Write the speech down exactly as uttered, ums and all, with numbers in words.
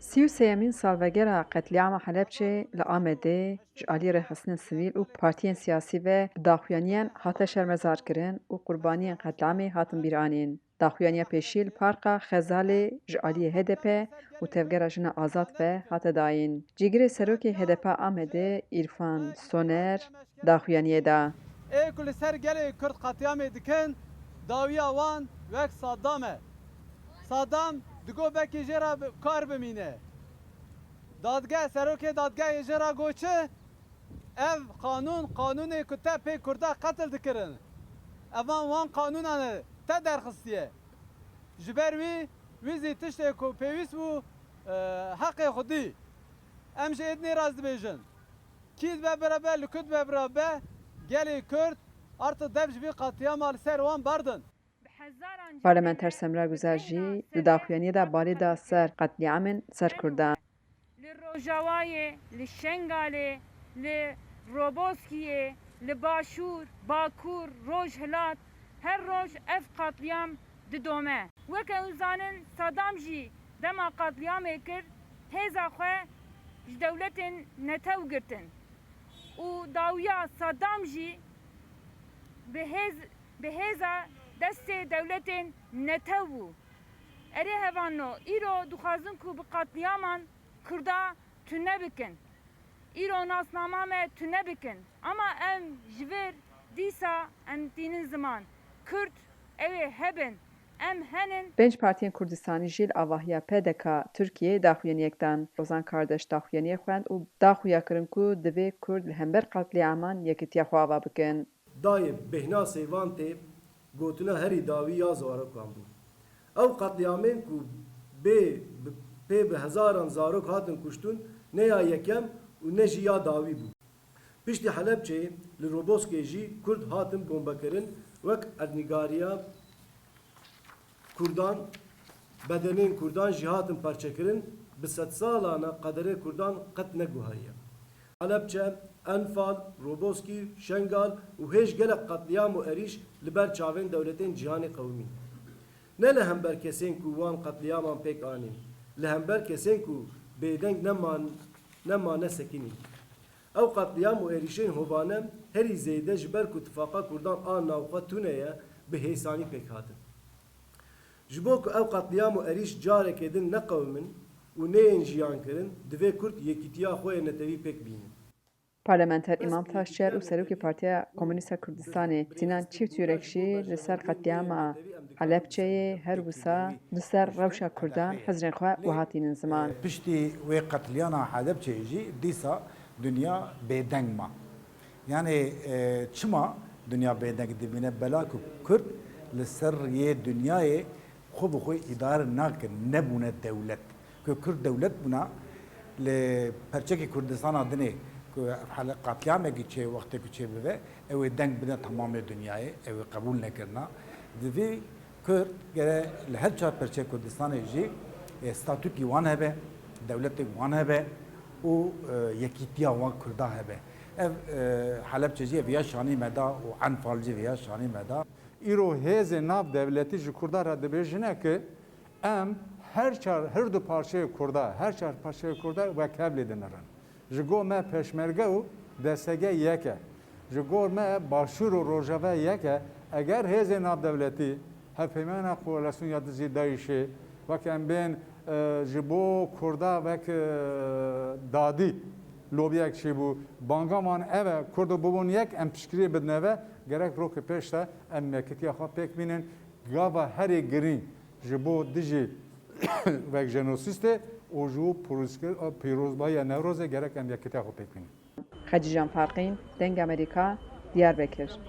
Sî û sêyemîn salvegera qetlîama Helebçê li Amedê ji alî rêxistinên sivîl û partiyên siyasî ve bi daxuyaniyan hate şermezarkirin û qurbaniyên qetlîamê hatin bîranîn. Daxuyaniya pêşî li Parka Xezalê ji aliyê H D P û Tevgera Jina Azad ve hate dayîn. Cîgirê Serokê H D P Amedê Îrfan Soner daxuyaniyê da. Ê ku li ser gelê Kurd qetlîamê dikin, dawiya wan wek Saddam e. Saddam digot belkî jê re bi kar bimîne. Dadgeh, serokê dadgehê jê re got çi? Ev qanûn, qanûnê ku te pê Kurda qetil dikirin. Evan wan qanûnan e te derxistiye. Ji ber wî, wî zî tiştê ku pêwîst bû, e, heqê xwe dî. Em ji êdinê re dibêjin. Kî dibe birebe, li ku dibe birebe, gelê Kurd arta dev ji vî qetlîama li ser wan berdin. Parlamenter Semra Güzel jî di daxuyaniyê de balê da ser qetlîamên ser Kurdan. Li Rojavayê, li Şengalê, li Roboskiyê, li Başûr, Bakur, Rojhilat, her roj ev qetlîam didome. Weke hûn zanin, Saddam jî dema qetlîamê kir, hêza xwe ji dewletên netew girtin û dawiya Saddam jî bi hêz, bi hêza destê dewletên netew bû. Erê hevanno, îro dixwazin ku bi qetlîaman Kurda tune bikin. Îro nasnama me tune bikin. Ama em ji vir dîsa em tînin ziman. Kurd ew ê hebin. Em henin. Pênc partiyên Kurdistanî jî li avahiya P D K Tirkiyeyê daxuyaniyek dan. Rozan Kardeş daxuyaniyê xwend û da xuya kirin ku divê Kurd li hember qetlîaman yekitiya xwe ava bikin. Dayê bêhna sêvan tê, gotina herî dawî ya zarokan bû. Ew qetlîamên ku bê bi, pê bi hezaran zarok hatin kuştin, ne ya yekem û ne jî ya dawî bû. Piştî Helebçeyê li Roboskê jî Kurd hatin bombekirin, wek erdnîgariya Kurdan, bedenên Kurdan jî hatin parçekirin, bi sedsalana qederê Kurdan qet neguheriye. Helebçe, Enfal, Roboskî, Şengal û hêj gelek qetlîam û êrîş li ber çavên dewletên cîhanê qewimîn. Ne li hember kesên ku wan qetlîaman pêk anîn, li hember kesên ku bêdeng neman, nemane sekinîn. Ew qetlîam û êrîşên hovane herî zêde ji ber ku tifaqa Kurdan a navxwe tune ye, bi hêsanî pêk hatin. Ji bo ku ew qetlîam û êrîş careke din neqewimin û neyên jiyankirin, divê Kurd yekîtiya xwe yê netewî pêk bînin. Parlamenter Îmam Taşçer û Serokê Partiya Komûnîst a Kurdistanê Sînan Çîftyurek jî li ser qetlîama Helebçeyê her wisa li ser rewşa Kurdan hizrên xwe wiha tînin ziman. Piştî wê qetlîana Helebçeyê jî dîsa dinya bêdeng ma. Yanî, e, çima dinya bêdeng dibîne? Bela ku Kurd li ser riyê dinyayê xwe bi xwe îdare nakin, nebûne dewlet. Ku Kurd dewlet bûna, li perçekî Kurdistana dinê ku hele qetlîamekî çê wextê ku çê bibe, ew ê deng bide temamê dinyayê, ew ê qebûl nekirina. Divê Kurd gere li her çar perçe Kurdistanê jî, e, statûkî wan hebe, dewletê wan hebe û, e, yekîtiya wan Kurda hebe. Ev, e, Helebçe jî vêya şanî me da û Enfal jî vêya şanî me da. Îro hêzên nav dewletî ji Kurda re dibêjine ki em her çar, her du parçeyê Kurda, her çar parçeyê Kurda wek hev lê dinirin. Ji go me peşmerge û D S G yek e. Ji gor me Başûr û Rojava yek e. Eger hêzên navdewletî, hevpeymana Koalîsyona Dijî DAIŞê, wek em bên, e, ji bo Kurda wek, e, dadî lobiyek çêbû, banga wan ev e, Kurdo bibûn yek, em piştgiriyê bidine ve, gerek roke pêş de em yekitiya xwe pêk bînin, gava herê girîng ji bo dijî wek jenosîstê û ji bo pîrozkir-, pîrozbahiya Newrozê gerek em yekitiya xwe pêk bînin. Xecîcan Farqîn, Dengê Amerîka, Diyarbekir.